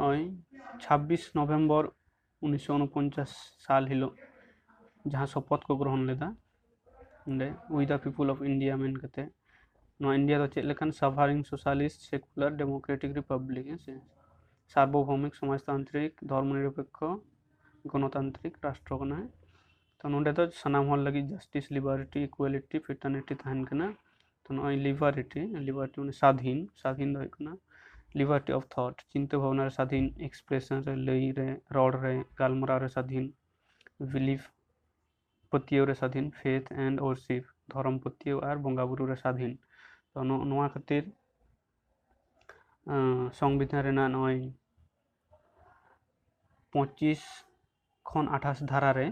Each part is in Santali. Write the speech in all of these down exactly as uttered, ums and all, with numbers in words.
ᱱᱚᱜᱼᱚᱭ ᱪᱷᱟᱵᱵᱤᱥ ᱱᱚᱵᱷᱮᱢᱵᱚᱨ ᱩᱱᱤᱥᱥᱚ ᱩᱱᱚᱯᱚᱧᱪᱟᱥ ᱥᱟᱞ ᱦᱤᱞᱳᱜ ᱡᱟᱦᱟᱸ ᱥᱚᱯᱚᱛ ᱠᱚ ᱜᱨᱚᱦᱚᱱ ᱞᱮᱫᱟ ᱚᱸᱰᱮ, We the People of India ᱢᱮᱱ ᱠᱟᱛᱮ, ᱱᱚᱣᱟ ᱤᱱᱰᱤᱭᱟ ᱫᱚ ᱪᱮᱫ ᱞᱮᱠᱟᱱ sovereign socialist secular democratic republic, ᱦᱮᱸ ᱥᱮ, ᱥᱟᱨᱵᱚᱵᱷᱳᱣᱢᱤᱠ ᱥᱚᱢᱟᱡᱽᱛᱟᱱᱛᱨᱤᱠ ᱫᱷᱚᱨᱢᱚ ᱱᱤᱨᱚᱯᱮᱠᱠᱷᱚ ᱜᱚᱱᱚᱛᱟᱱᱛᱨᱤᱠ ᱨᱟᱥᱴᱨᱚ ᱠᱟᱱᱟ᱾ ᱛᱚ ᱱᱚᱸᱰᱮ ᱫᱚ ᱥᱟᱱᱟᱢ ᱦᱚᱲ ᱞᱟᱹᱜᱤᱫ justice, liberty, equality, fraternity ᱛᱟᱦᱮᱱ ᱠᱟᱱᱟ᱾ ᱛᱚ ᱱᱚᱜᱼᱚᱭ liberty, liberty ᱢᱟᱱᱮ ᱥᱟᱫᱷᱤᱱ, ᱥᱟᱫᱷᱤᱱ ᱫᱚ ᱦᱩᱭᱩᱜ ᱠᱟᱱᱟ liberty of thought, ᱪᱤᱱᱛᱟᱹ ᱵᱷᱟᱵᱽᱱᱟ ᱨᱮ ᱥᱟᱫᱷᱤᱱ, expression ᱨᱮ, ᱞᱟᱹᱭ ᱨᱮ, ᱨᱚᱲ ᱨᱮ, ᱜᱟᱞᱢᱟᱨᱟᱣ ᱨᱮ ᱥᱟᱫᱷᱤᱱ, belief ᱯᱟᱹᱛᱭᱟᱹᱣ ᱨᱮ ᱥᱟᱫᱷᱤᱱ, faith and worship ᱫᱷᱚᱨᱚᱢ ᱯᱟᱹᱛᱭᱟᱹᱣ ᱟᱨ ᱵᱚᱸᱜᱟ ᱵᱩᱨᱩ ᱨᱮ ᱥᱟᱫᱷᱤᱱ᱾ ᱛᱚ ᱱᱚ-, ᱱᱚᱣᱟ ᱠᱷᱟᱹᱛᱤᱨ ᱟᱸ, ᱥᱚᱝᱵᱤᱫᱷᱟᱱ ᱨᱮᱱᱟᱜ ᱱᱚᱜᱼᱚᱭ ᱯᱚᱸᱪᱤᱥ ᱠᱷᱚᱱ ᱟᱴᱷᱟᱥ ᱫᱷᱟᱨᱟ ᱨᱮ,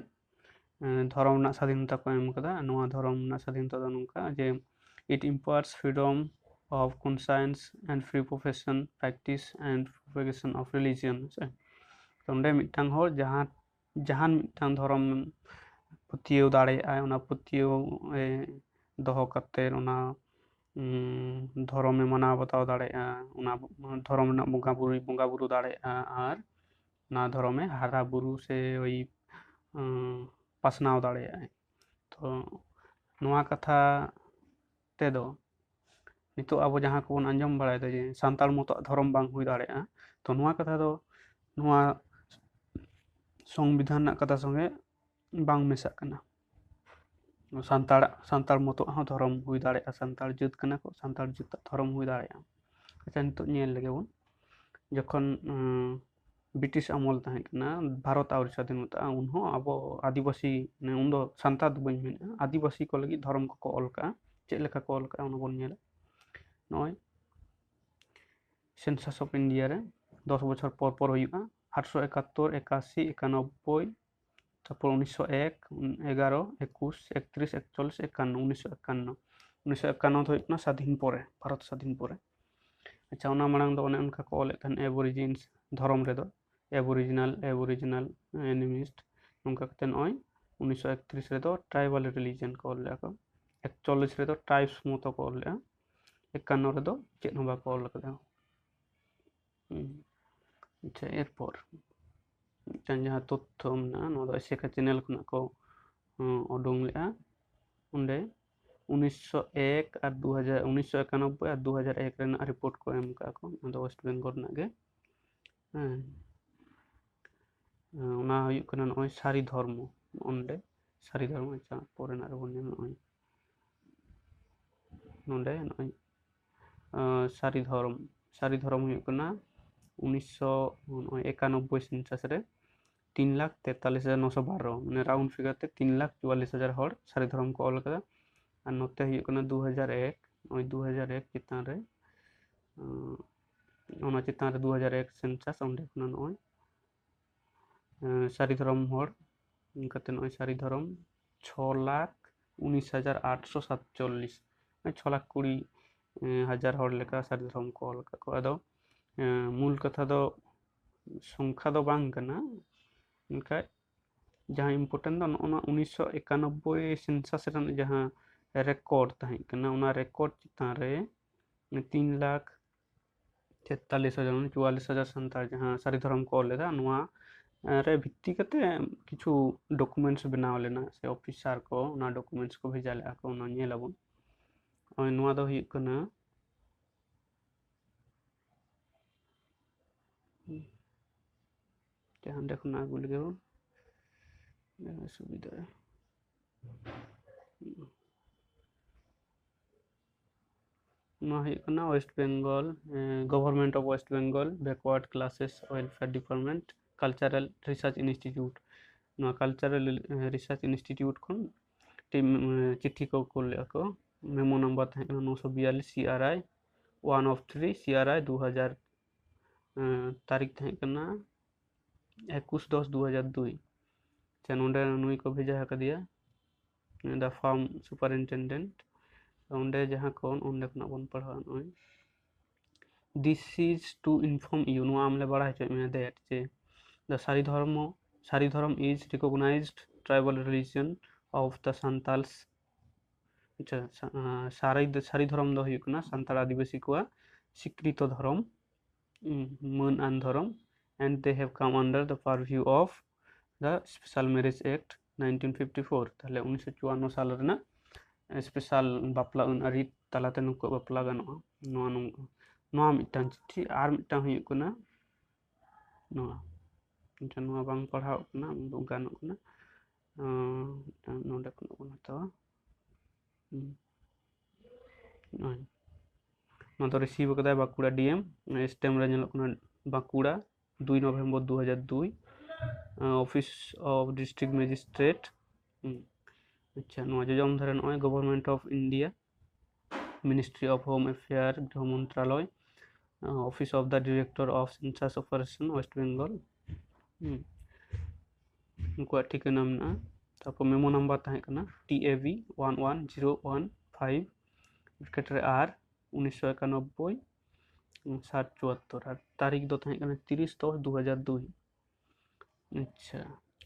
ᱟᱸ, ᱫᱷᱚᱨᱚᱢ ᱨᱮᱱᱟᱜ ᱥᱟᱫᱷᱤᱱᱚᱛᱟ ᱠᱚ ᱮᱢ ᱠᱟᱫᱟ᱾ ᱱᱚᱣᱟ ᱫᱷᱚᱨᱚᱢ ᱨᱮᱱᱟᱜ ᱥᱟᱫᱷᱤᱱᱚᱛᱟ ᱫᱚ ᱱᱚᱝᱠᱟ ᱡᱮ, it imparts freedom of conscience and free profession, practice and propagation of religion, ᱦᱮᱸ ᱥᱮ᱾ ᱛᱚ ᱚᱸᱰᱮ ᱢᱤᱫᱴᱟᱝ ᱦᱚᱲ ᱡᱟᱦᱟᱸ, ᱡᱟᱦᱟᱱ ᱢᱤᱫᱴᱟᱝ ᱫᱷᱚᱨᱚᱢ ᱯᱟᱹᱛᱭᱟᱹᱣ ᱫᱟᱲᱮᱭᱟᱜᱼᱟᱭ, ᱚᱱᱟ ᱯᱟᱹᱛᱭᱟᱹᱣ ᱮ ᱫᱚᱦᱚ ᱠᱟᱛᱮᱫ ᱚᱱᱟ, ᱩᱸ, ᱫᱷᱚᱨᱚᱢᱮ ᱢᱟᱱᱟᱣ ᱵᱟᱛᱟᱣ ᱫᱟᱲᱮᱭᱟᱜᱼᱟ, ᱚᱱᱟ ᱫᱷᱚᱨᱚᱢ ᱨᱮᱱᱟᱜ ᱵᱚᱸᱜᱟ ᱵᱩᱨᱩᱭ ᱵᱚᱸᱜᱟ ᱵᱩᱨᱩ ᱫᱟᱲᱮᱭᱟᱜᱼᱟ, ᱟᱨ ᱚᱱᱟ ᱫᱷᱚᱨᱚᱢᱮ ᱦᱟᱨᱟ ᱵᱩᱨᱩ ᱥᱮ ᱳᱭ, ᱩᱸ, ᱯᱟᱥᱱᱟᱣ ᱫᱟᱲᱮᱭᱟᱜᱼᱟᱭ᱾ ᱛᱚ ᱱᱚᱣᱟ ᱠᱟᱛᱷᱟ ᱛᱮᱫᱚ ᱱᱤᱛᱚᱜ ᱟᱵᱚ ᱡᱟᱦᱟᱸ ᱠᱚᱵᱚᱱ ᱟᱸᱡᱚᱢ ᱵᱟᱲᱟᱭᱮᱫᱟ ᱡᱮ ᱥᱟᱱᱛᱟᱲ ᱢᱚᱛᱚᱣᱟᱜ ᱫᱷᱚᱨᱚᱢ ᱵᱟᱝ ᱦᱩᱭ ᱫᱟᱲᱮᱭᱟᱜᱼᱟ, ᱛᱚ ᱱᱚᱣᱟ ᱠᱟᱛᱷᱟ ᱫᱚ ᱱᱚᱣᱟ ᱥᱚᱝᱵᱤᱫᱷᱟᱱ ᱨᱮᱱᱟᱜ ᱠᱟᱛᱷᱟ ᱥᱚᱸᱜᱮ ᱵᱟᱝ ᱢᱮᱥᱟᱜ ᱠᱟᱱᱟ᱾ ᱥᱟᱱᱛᱟᱲᱟᱜ, ᱥᱟᱱᱛᱟᱲ ᱢᱚᱛᱚᱣᱟᱜ ᱦᱚᱸ ᱫᱷᱚᱨᱚᱢ ᱦᱩᱭ ᱫᱟᱲᱮᱭᱟᱜᱼᱟ, ᱥᱟᱱᱛᱟᱲ ᱡᱟᱹᱛ ᱠᱟᱱᱟ ᱠᱚ, ᱥᱟᱱᱛᱟᱲ ᱡᱟᱹᱛᱟᱜ ᱫᱷᱚᱨᱚᱢ ᱦᱩᱭ ᱫᱟᱲᱮᱭᱟᱜᱼᱟ᱾ ᱟᱪᱪᱷᱟ, ᱱᱤᱛᱚᱜ ᱧᱮᱞ ᱞᱮᱜᱮ ᱵᱚᱱ, ᱡᱚᱠᱷᱚᱱ, ᱩᱸ, ᱵᱨᱤᱴᱤᱥ ᱟᱢᱚᱞ ᱛᱟᱦᱮᱸ ᱠᱟᱱᱟ, ᱵᱷᱟᱨᱚᱛ ᱟᱹᱣᱨᱤ ᱥᱟᱫᱷᱤᱱ ᱛᱟᱦᱮᱸ, ᱩᱱᱦᱚᱸ ᱟᱵᱚ ᱟᱹᱫᱤᱵᱟᱹᱥᱤ, ᱢᱟᱱᱮ ᱩᱱᱫᱚ ᱥᱟᱱᱛᱟᱲ ᱫᱚ ᱵᱟᱹᱧ ᱢᱮᱱᱮᱫᱼᱟ, ᱟᱹᱫᱤᱵᱟᱹᱥᱤ ᱠᱚ ᱞᱟᱹᱜᱤᱫ ᱫᱷᱚᱨᱚᱢ ᱠᱚᱠᱚ ᱚᱞ ᱠᱟᱜᱼᱟ᱾ ᱪᱮᱫ ᱞᱮᱠᱟ ᱠᱚ ᱚᱞ ᱠᱟᱜᱼᱟ, ᱚᱱᱟ ᱵᱚᱱ ᱧᱮᱞᱟ᱾ ᱱᱚᱜᱼᱚᱭ Census of India ᱨᱮ ᱫᱚᱥ ᱵᱚᱪᱷᱚᱨ ᱯᱚᱨ ᱯᱚᱨ ᱦᱩᱭᱩᱜᱼᱟ, ᱟᱴᱷᱨᱚᱥᱚ ᱮᱠᱟᱛᱛᱳᱨ, ᱮᱠᱟᱥᱤ, ᱮᱠᱟᱱᱚᱵᱵᱳᱭ, ᱛᱟᱨᱯᱚᱨ ᱩᱱᱤᱥᱥᱚ ᱮᱠ, ᱮᱜᱟᱨᱚ, ᱮᱠᱩᱥ, ᱮᱠᱛᱨᱤᱥ, ᱮᱠᱪᱚᱞᱞᱤᱥ, ᱮᱠᱟᱱᱱᱚ, ᱩᱱᱤᱥᱥᱚ ᱮᱠᱟᱱᱱᱚ᱾ ᱩᱱᱤᱥᱥᱚ ᱮᱠᱟᱱᱱᱚ ᱫᱚ ᱦᱩᱭᱩᱜ ᱠᱟᱱᱟ ᱥᱟᱫᱷᱤᱱ ᱯᱚᱨᱮ, ᱵᱷᱟᱨᱚᱛ ᱥᱟᱫᱷᱤᱱ ᱯᱚᱨᱮ᱾ ᱟᱪᱪᱷᱟ, ᱚᱱᱟ ᱢᱟᱲᱟᱝ ᱫᱚ ᱚᱱᱮ ᱚᱱᱠᱟ ᱠᱚ ᱚᱞᱮᱫ ᱛᱟᱦᱮᱸᱱ Aborigines ᱫᱷᱚᱨᱚᱢ ᱨᱮᱫᱚ, Aboriginal, Aboriginal, animist, ᱱᱚᱝᱠᱟ ᱠᱟᱛᱮ ᱱᱚᱜᱼᱚᱭ ᱩᱱᱤᱥᱥᱚ ᱮᱠᱛᱨᱤᱥ ᱨᱮᱫᱚ tribal religion ᱠᱚ ᱚᱞ ᱞᱮᱫᱼᱟ ᱠᱚ, ᱮᱠᱪᱚᱞᱞᱤᱥ ᱨᱮᱫᱚ tribes ᱢᱚᱛᱚ ᱠᱚ ᱚᱞ ᱞᱮᱫᱼᱟ, ᱮᱠᱟᱱᱱᱚ ᱨᱮᱫᱚ ᱪᱮᱫ ᱦᱚᱸ ᱵᱟᱠᱚ ᱚᱞ ᱠᱟᱫᱟ᱾ ᱦᱩᱸ᱾ ᱟᱪᱪᱷᱟ, ᱮᱨᱯᱚᱨ ᱢᱤᱫᱴᱟᱝ ᱡᱟᱦᱟᱸ ᱛᱚᱛᱛᱷᱚ ᱢᱮᱱᱟᱜᱼᱟ, ᱱᱚᱣᱟ ᱫᱚ ᱮᱥᱮᱠᱟ ᱪᱮᱱᱮᱞ ᱠᱷᱚᱱᱟᱜ ᱠᱚ ᱩᱰᱩᱝ ᱞᱮᱫᱼᱟ᱾ ᱚᱸᱰᱮ ᱩᱱᱤᱥᱥᱚ ᱮᱠ ᱟᱨ ᱫᱩ ᱦᱟᱡᱟᱨ, ᱩᱱᱤᱥᱥᱚ ᱮᱠᱟᱱᱚᱵᱵᱳᱭ ᱟᱨ ᱫᱩ ᱦᱟᱡᱟᱨ ᱮᱠ ᱨᱮᱱᱟᱜ ᱨᱤᱯᱳᱨᱴ ᱠᱚ ᱮᱢ ᱠᱟᱜᱼᱟ ᱠᱚ᱾ ᱚᱱᱟ ᱫᱚ ᱳᱭᱮᱥᱴ ᱵᱮᱝᱜᱚᱞ ᱨᱮᱱᱟᱜ ᱜᱮ᱾ ᱦᱮᱸ, ᱚᱱᱟ ᱦᱩᱭᱩᱜ ᱠᱟᱱᱟ ᱱᱚᱜᱼᱚᱭ ᱥᱟᱹᱨᱤ ᱫᱷᱚᱨᱢᱚ᱾ ᱚᱸᱰᱮ ᱥᱟᱹᱨᱤ ᱫᱷᱚᱨᱢᱚ, ᱟᱪᱪᱷᱟ, ᱯᱚᱨᱮᱱᱟᱜ ᱨᱮᱵᱚᱱ ᱧᱮᱞᱟ᱾ ᱱᱚᱜᱼᱚᱭ ᱱᱚᱰᱮ ᱱᱚᱜᱼᱚᱭ ᱥᱟᱹᱨᱤ ᱫᱷᱚᱨᱚᱢ, ᱥᱟᱹᱨᱤ ᱫᱷᱚᱨᱚᱢ ᱦᱩᱭᱩᱜ ᱠᱟᱱᱟ ᱩᱱᱤᱥᱥᱚ ᱮᱠᱟᱱᱚᱵᱵᱳᱭ ᱥᱮᱱᱥᱟᱥ ᱨᱮ ᱛᱤᱱ ᱞᱟᱠᱷ ᱛᱮᱛᱟᱞᱤᱥ ᱦᱟᱡᱟᱨ ᱱᱚᱥᱚ ᱵᱟᱨᱚ, ᱢᱟᱱᱮ ᱨᱟᱣᱩᱱᱰ ᱯᱷᱤᱜᱟᱨ ᱛᱮ ᱛᱤᱱ ᱞᱟᱠᱷ ᱪᱩᱣᱟᱞᱤᱥ ᱦᱟᱡᱟᱨ ᱦᱚᱲ ᱥᱟᱹᱨᱤ ᱫᱷᱚᱨᱚᱢ ᱠᱚ ᱚᱞ ᱠᱟᱫᱟ᱾ ᱟᱨ ᱱᱚᱛᱮ ᱦᱩᱭᱩᱜ ᱠᱟᱱᱟ ᱫᱩ ᱦᱟᱡᱟᱨ ᱮᱠ, ᱱᱚᱜᱼᱚᱭ ᱫᱩ ᱦᱟᱡᱟᱨ ᱮᱠ ᱪᱮᱛᱟᱱ ᱨᱮ, ᱚᱱᱟ ᱪᱮᱛᱟᱱ ᱨᱮ ᱫᱩ ᱦᱟᱡᱟᱨ ᱮᱠ ᱥᱮᱱᱥᱟᱥ, ᱚᱸᱰᱮ ᱠᱷᱚᱱᱟᱜ ᱱᱚᱜᱼᱚᱭ ᱥᱟᱹᱨᱤ ᱫᱷᱚᱨᱚᱢ ᱦᱚᱲ, ᱚᱱᱠᱟᱛᱮ ᱱᱚᱜᱼᱚᱭ ᱥᱟᱹᱨᱤ ᱫᱷᱚᱨᱚᱢ ᱪᱷᱚ ᱞᱟᱠᱷ ᱩᱱᱤᱥ ᱦᱟᱡᱟᱨ ᱟᱴᱥᱚ ᱥᱟᱛᱪᱚᱞᱞᱤᱥ, ᱪᱷᱚ ᱞᱟᱠᱷ ᱠᱩᱲᱤ ᱦᱟᱡᱟᱨ ᱦᱚᱲ ᱞᱮᱠᱟ ᱥᱟᱹᱨᱤ ᱫᱷᱚᱨᱚᱢ ᱠᱚ ᱚᱞ ᱟᱠᱟᱫ ᱠᱚᱣᱟ᱾ ᱟᱫᱚ ᱢᱩᱞ ᱠᱟᱛᱷᱟ ᱫᱚ, ᱥᱚᱝᱠᱷᱟ ᱫᱚ ᱵᱟᱝ ᱠᱟᱱᱟ, ᱢᱮᱱᱠᱷᱟᱱ ᱡᱟᱦᱟᱸ ᱤᱢᱯᱚᱨᱴᱮᱱᱴ ᱫᱚ ᱱᱚᱜᱼᱚ ᱱᱚᱣᱟ ᱩᱱᱤᱥᱥᱚ ᱮᱠᱟᱱᱚᱵᱵᱳᱭ ᱥᱮᱱᱥᱟᱥ ᱨᱮᱱᱟᱜ ᱡᱟᱦᱟᱸ ᱨᱮᱠᱚᱨᱰ ᱛᱟᱦᱮᱸ ᱠᱟᱱᱟ, ᱚᱱᱟ ᱨᱮᱠᱚᱨᱰ ᱪᱮᱛᱟᱱ ᱨᱮ ᱛᱤᱱ ᱞᱟᱠᱷ ᱛᱮᱛᱟᱞᱤᱥ ᱦᱟᱡᱟᱨ, ᱢᱟᱱᱮ ᱪᱩᱣᱟᱞᱤᱥ ᱦᱟᱡᱟᱨ ᱥᱟᱱᱛᱟᱲ ᱡᱟᱦᱟᱸ ᱥᱟᱹᱨᱤ ᱫᱷᱚᱨᱚᱢ ᱠᱚ ᱚᱞ ᱞᱮᱫᱟ, ᱱᱚᱣᱟ ᱨᱮ ᱵᱷᱤᱛᱛᱤ ᱠᱟᱛᱮ ᱠᱤᱪᱷᱩ ᱰᱚᱠᱩᱢᱮᱱᱴᱥ ᱵᱮᱱᱟᱣ ᱞᱮᱱᱟ ᱥᱮ ᱚᱯᱷᱤᱥᱟᱨ ᱠᱚ ᱚᱱᱟ ᱰᱚᱠᱩᱢᱮᱱᱴᱥ ᱠᱚ ᱵᱷᱮᱡᱟ ᱞᱮᱫᱼᱟ ᱠᱚ, ᱚᱱᱟ ᱧᱮᱞ ᱟᱵᱚᱱ᱾ ᱱᱚᱜᱼᱚᱭ ᱱᱚᱣᱟ ᱫᱚ ᱦᱩᱭᱩᱜ ᱠᱟᱱᱟ, ᱡᱟᱦᱟᱸ ᱚᱸᱰᱮ ᱠᱷᱚᱱᱟᱜ ᱟᱹᱜᱩ ᱞᱮᱜᱮ ᱵᱚᱱ, ᱥᱩᱵᱤᱫᱷᱟ᱾ ᱱᱚᱣᱟ ᱦᱩᱭᱩᱜ ᱠᱟᱱᱟ West Bengal, Government of West Bengal Backward Classes Welfare Department, Cultural Research Institute᱾ ᱱᱚᱣᱟ Cultural Research Institute ᱠᱷᱚᱱ ᱴᱤᱢ ᱪᱤᱴᱷᱤ ᱠᱚ ᱠᱩᱞ ᱞᱮᱫᱼᱟ ᱠᱚ᱾ ᱢᱮᱢᱳ ᱱᱟᱢᱵᱟᱨ ᱛᱟᱦᱮᱸ ᱠᱟᱱᱟ ᱱᱚᱥᱚ ᱵᱤᱭᱟᱞᱞᱤᱥ, ᱥᱤ ᱟᱨ ᱟᱭ ᱳᱣᱟᱱ ᱚᱯᱷ ᱛᱷᱨᱤ, ᱥᱤ ᱟᱨ ᱟᱭ ᱫᱩ ᱦᱟᱡᱟᱨ᱾ ᱛᱟᱹᱨᱤᱠᱷ ᱛᱟᱦᱮᱸ ᱠᱟᱱᱟ ᱮᱠᱩᱥ ᱫᱚᱥ ᱫᱩ ᱦᱟᱡᱟᱨ ᱫᱩᱭ᱾ ᱥᱮ ᱱᱚᱰᱮ ᱱᱩᱭ ᱠᱚ ᱵᱷᱮᱡᱟ ᱟᱠᱟᱫᱮᱭᱟ, the farm superintendent᱾ ᱚᱸᱰᱮ ᱡᱟᱦᱟᱸ ᱠᱚ, ᱚᱸᱰᱮ ᱠᱷᱚᱱᱟᱜ ᱵᱚᱱ ᱯᱟᱲᱦᱟᱣᱟ ᱱᱚᱜᱼᱚᱭ, "This is to inform you", ᱱᱚᱣᱟ ᱟᱢ ᱞᱮ ᱵᱟᱲᱟᱭ ᱦᱚᱪᱚᱭᱮᱫ ᱢᱮᱭᱟ, that ᱡᱮ the ᱥᱟᱹᱨᱤ ᱫᱷᱚᱨᱢᱚ, ᱥᱟᱹᱨᱤ ᱫᱷᱚᱨᱚᱢ is recognized tribal religion of the Santals᱾ ᱟᱪᱪᱷᱟ, ᱥᱟ-, ᱟᱸ, ᱥᱟᱹᱨᱤ ᱫᱚ, ᱥᱟᱹᱨᱤ ᱫᱷᱚᱨᱚᱢ ᱫᱚ ᱦᱩᱭᱩᱜ ᱠᱟᱱᱟ ᱥᱟᱱᱛᱟᱲ ᱟᱹᱫᱤᱵᱟᱹᱥᱤ ᱠᱚᱣᱟᱜ ᱥᱤᱠᱨᱤᱛᱚ ᱫᱷᱚᱨᱚᱢ, ᱩᱸ, ᱢᱟᱹᱱ ᱟᱱ ᱫᱷᱚᱨᱚᱢ᱾ and they have come under the purview of the Special Marriage Act nineteen fifty four. ᱛᱟᱦᱚᱞᱮ ᱩᱱᱤᱥᱥᱚ ᱪᱩᱣᱟᱱᱱᱚ ᱥᱟᱞ ᱨᱮᱱᱟᱜ ᱥᱯᱮᱥᱟᱞ ᱵᱟᱯᱞᱟ ᱟᱹᱱ ᱟᱹᱨᱤ ᱛᱟᱞᱟᱛᱮ ᱱᱩᱠᱩᱣᱟᱜ ᱵᱟᱯᱞᱟ ᱜᱟᱱᱚᱜᱼᱟ᱾ ᱱᱚᱣᱟ ᱱᱚᱝ-, ᱱᱚᱣᱟ ᱢᱤᱫᱴᱟᱝ ᱪᱤᱴᱷᱤ᱾ ᱟᱨ ᱢᱤᱫᱴᱟᱝ ᱦᱩᱭᱩᱜ ᱠᱟᱱᱟ ᱱᱚᱣᱟ, ᱟᱪᱪᱷᱟ, ᱱᱚᱣᱟ ᱵᱟᱝ ᱯᱟᱲᱦᱟᱣ ᱠᱟᱱᱟ, ᱜᱟᱱᱚᱜ ᱠᱟᱱᱟ᱾ ᱟᱸ, ᱢᱤᱫᱴᱟᱝ ᱱᱚᱰᱮ ᱠᱷᱚᱱᱟᱜ ᱵᱚᱱ ᱦᱟᱛᱟᱣᱟ᱾ ᱦᱩᱸ᱾ ᱱᱚᱜᱼᱚᱭ᱾ ᱱᱚᱣᱟ ᱫᱚ ᱨᱤᱥᱤᱵᱷ ᱟᱠᱟᱫᱟᱭ ᱵᱟᱸᱠᱩᱲᱟ ᱰᱤ ᱮᱢ᱾ ᱥᱴᱮᱢ ᱨᱮ ᱧᱮᱞᱚᱜ ᱠᱟᱱᱟ ᱵᱟᱸᱠᱩᱲᱟ, ᱫᱩᱭ ᱱᱚᱵᱷᱮᱢᱵᱚᱨ ᱫᱩ ᱦᱟᱡᱟᱨ ᱫᱩᱭ, ᱟᱸ, Office of District Magistrate᱾ ᱦᱩᱸ᱾ ᱟᱪᱪᱷᱟ, ᱱᱚᱣᱟ ᱡᱚᱡᱚᱢ ᱫᱷᱟᱨᱮ ᱱᱚᱜᱼᱚᱭ Government of India, Ministry of Home Affair, ᱜᱨᱤᱦᱚ ᱢᱚᱱᱛᱨᱟᱞᱚᱭ, ᱟᱸ, Office of the Director of Census Operation, West Bengal᱾ ᱦᱩᱸ᱾ ᱩᱱᱠᱩᱣᱟᱜ ᱴᱷᱤᱠᱟᱹᱱᱟ ᱢᱮᱱᱟᱜᱼᱟ᱾ ᱛᱟᱨᱯᱚᱨ ᱢᱮᱢᱳ ᱱᱟᱢᱵᱟᱨ ᱛᱟᱦᱮᱸ ᱠᱟᱱᱟ T A B one one zero one five, bracket ᱨᱮ ᱟᱨ, ᱩᱱᱤᱥᱥᱚ ᱮᱠᱟᱱᱚᱵᱵᱳᱭ, ᱥᱟᱛ ᱪᱩᱣᱟᱛᱛᱳᱨ, ᱟᱨ ᱛᱟᱹᱨᱤᱠᱷ ᱫᱚ ᱛᱟᱦᱮᱸ ᱠᱟᱱᱟ ᱛᱤᱨᱤᱥ ᱫᱚᱥ ᱫᱩ ᱦᱟᱡᱟᱨ ᱫᱩᱭ᱾ ᱟᱪᱪᱷᱟ,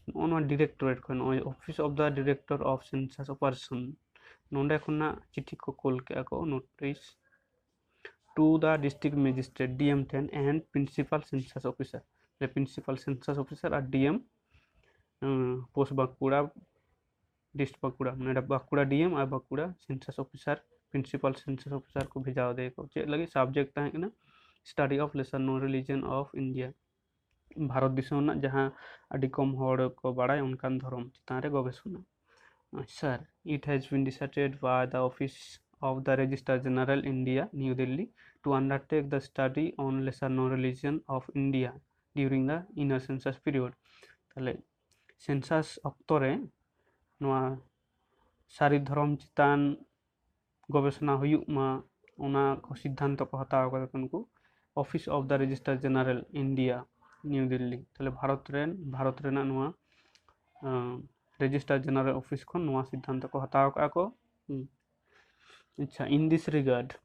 ᱱᱚᱜᱼᱚ ᱱᱚᱣᱟ ᱰᱤᱨᱮᱠᱴᱚᱨᱮᱴ ᱠᱷᱚᱱ, ᱱᱚᱜᱼᱚᱭ Office of the Director of Census Operation, ᱱᱚᱸᱰᱮ ᱠᱷᱚᱱᱟᱜ ᱪᱤᱴᱷᱤ ᱠᱚ ᱠᱳᱞ ᱠᱮᱜᱼᱟ ᱠᱚ, notice, to the district magistrate, ᱰᱤ ᱮᱢ ᱴᱷᱮᱱ, and principal census officer, ᱛᱟᱦᱞᱮ principal census officer ᱟᱨ ᱰᱤ ᱮᱢ, ᱩᱸ, post ᱵᱟᱸᱠᱩᱲᱟ, ᱰᱤᱥᱴ ᱵᱟᱸᱠᱩᱲᱟ, ᱢᱟᱱᱮ ᱵᱟᱸᱠᱩᱲᱟ ᱰᱤ ᱮᱢ ᱟᱨ Bankura census officer, principal census officer ᱠᱚ ᱵᱷᱮᱡᱟ ᱟᱫᱮᱭᱟ ᱠᱚ᱾ ᱪᱮᱫ ᱞᱟᱹᱜᱤᱫ? Subject ᱛᱟᱦᱮᱸ ᱠᱟᱱᱟ Study of Lesser Known Religion of India᱾ Bharat ᱫᱤᱥᱚᱢ ᱨᱮᱱᱟᱜ ᱡᱟᱦᱟᱸ ᱟᱹᱰᱤ ᱠᱚᱢ ᱦᱚᱲ ᱠᱚ ᱵᱟᱲᱟᱭ ᱚᱱᱠᱟᱱ ᱫᱷᱚᱨᱚᱢ ᱪᱮᱛᱟᱱ ᱨᱮ ᱜᱚᱵᱮᱥᱚᱱᱟ᱾ Sir, it has been decided by the Office of the Registrar General, India, New Delhi, to undertake the study on lesser known religion of India during the inner census period. ᱛᱟᱦᱞᱮ census ᱚᱠᱛᱚ ᱨᱮ ᱱᱚᱣᱟ ᱥᱟᱹᱨᱤ ᱫᱷᱚᱨᱚᱢ ᱪᱮᱛᱟᱱ ᱜᱚᱵᱮᱥᱚᱱᱟ ᱦᱩᱭᱩᱜ ᱢᱟ, ᱚᱱᱟ ᱠᱚ ᱥᱤᱫᱽᱫᱷᱟᱱᱛᱚ ᱠᱚ ᱦᱟᱛᱟᱣ ᱠᱟᱫᱟ ᱠᱚ ᱱᱩᱠᱩ Office of the Registrar General, India, New Delhi᱾ ᱛᱟᱦᱞᱮ ᱵᱷᱟᱨᱚᱛ ᱨᱮᱱ, ᱵᱷᱟᱨᱚᱛ ᱨᱮᱱᱟᱜ ᱱᱚᱣᱟ, ᱟᱸ, Registrar General Office ᱠᱷᱚᱱ ᱱᱚᱣᱟ ᱥᱤᱫᱽᱫᱷᱟᱱᱛᱚ ᱠᱚ ᱦᱟᱛᱟᱣ ᱠᱟᱜᱼᱟ ᱠᱚ᱾ ᱦᱩᱸ᱾ ᱟᱪᱪᱷᱟ, in this regard,